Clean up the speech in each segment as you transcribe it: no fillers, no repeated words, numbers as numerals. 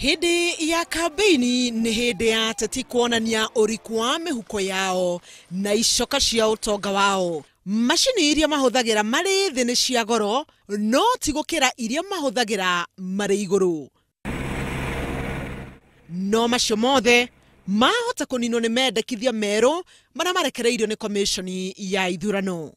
Hĩndĩ ya kambeini nĩ hĩndĩ ya ateti kuonania ũriku wa mĩhuko yao na icoka cia ũtonga wao. Macini iria mahũthagĩra marĩ thĩ nĩ cia goro, no ti gũkĩra iria mahũthagĩra marĩ igũrũ. No macio mothe mahota kũninwo nĩ mendekithia merũ marĩa marekereirio nĩ komiconi ya ithurano.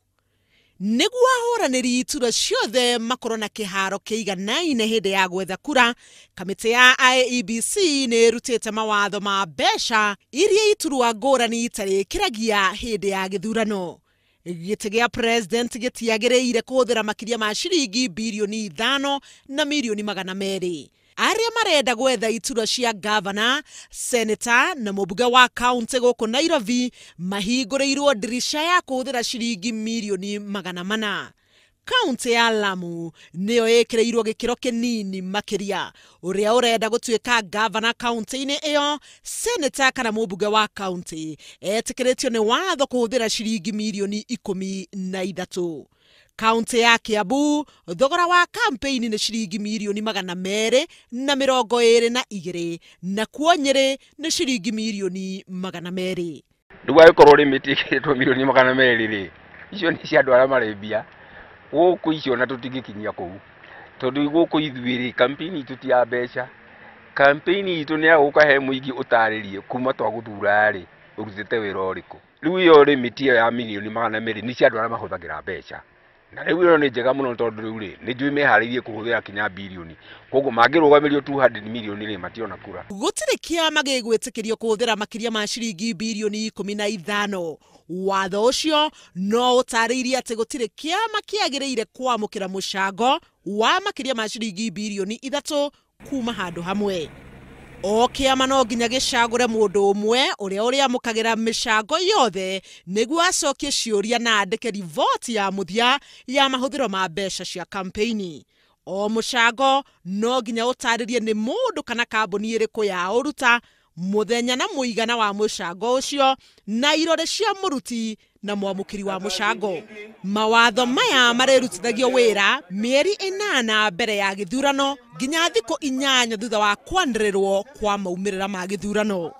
Nĩguo ahũranĩri iturwa ciothe makorwo na kĩharo kĩiganaine hĩndĩ ya gwetha kura, kamĩtĩ ya IEBC nĩ ĩrutĩte mawatho ma mbeca iria iturwa ngũrani itarĩkĩragia hĩndĩ ya gĩthurano. Gĩtĩ gĩa president gĩtiagĩrĩire kũhũthĩra makĩria ma ciringi birioni 5 na mirioni 200. Arĩa marenda gwetha iturwa cia gavana, seneta na mũmbunge wa kaunti gũkũ Nairobi mahingũrĩirwo ndirica ya kũhũthĩra ciringi mirioni 400. Kaunti ya Lamu nĩyo ĩkĩrĩirwo gĩkĩro kĩnini makĩria. Ũrĩa ũrenda gũtuĩka gavana kaunti-inĩ ĩyo, seneta kana mũmbunge wa kaunti etĩkĩrĩtio nĩ watho kũhũthĩra ciringi mirioni 13. Kaunti ya Kiambu thogora wa kampeini nĩ ciringi mirioni 222, nakuo Nyĩrĩ nĩ ciringi mirioni 200. Rĩu angĩkorwo limit ĩkĩrĩtwo mirioni 200 rĩ, icio nĩ cia andũ arĩa marĩ mbia. Gũkũ icio na tũtingĩkinyia kũu, tondũ gũkũ ithuĩ rĩ, campaign itũ ti ya mbeca. Campaign itũ nĩ ya gũka he mũingĩ ũtarĩrie kuma twagũthura rĩ, ũrutĩte wĩra ũrĩkũ. Rĩu ĩyo limit ĩyo ya mirioni 200 nĩ cia andũ arĩa mahũthagĩra mbeca. Na rĩu ĩyo nĩ njega mũno tondũ rĩu rĩ, nĩ njũĩ meharĩirie kũhũthĩra kinya birioni. Koguo mangĩrũgamĩrio 200 mirioni rĩ, mationa kura. Gũtirĩ kĩama gĩgwĩtĩkĩrio kũhũthĩra makĩria ma ciringi birioni 15. Watho ũcio no ũtarĩirie atĩ gũtirĩ kĩama kĩagĩrĩire kwamũkĩra mũcango wa makĩria ma ciringi birioni 3 kuma handũ hamwe. O kĩama no nginya gĩcagũre mũndũ ũmwe ũrĩa ũrĩamũkagĩra mĩcango yothe nĩguo acokie ciũria na andĩke riboti ya mũthia ya mahũthĩro ma mbeca cia kampeini. O mũcango no nginya ũtarĩrie nĩ mũndũ kana kambuni ĩrĩkũ ya ũruta, mũthenya na mũigana wa mũcango ũcio, na irore cia mũruti na mwamũkĩri wa mũcango. Mawatho maya marĩrutithagio wĩra mĩeri 8 mbere ya gĩthurano nginya thikũ 8 thutha wa kwanĩrĩrwo kwa maumĩrĩra ma gĩthurano.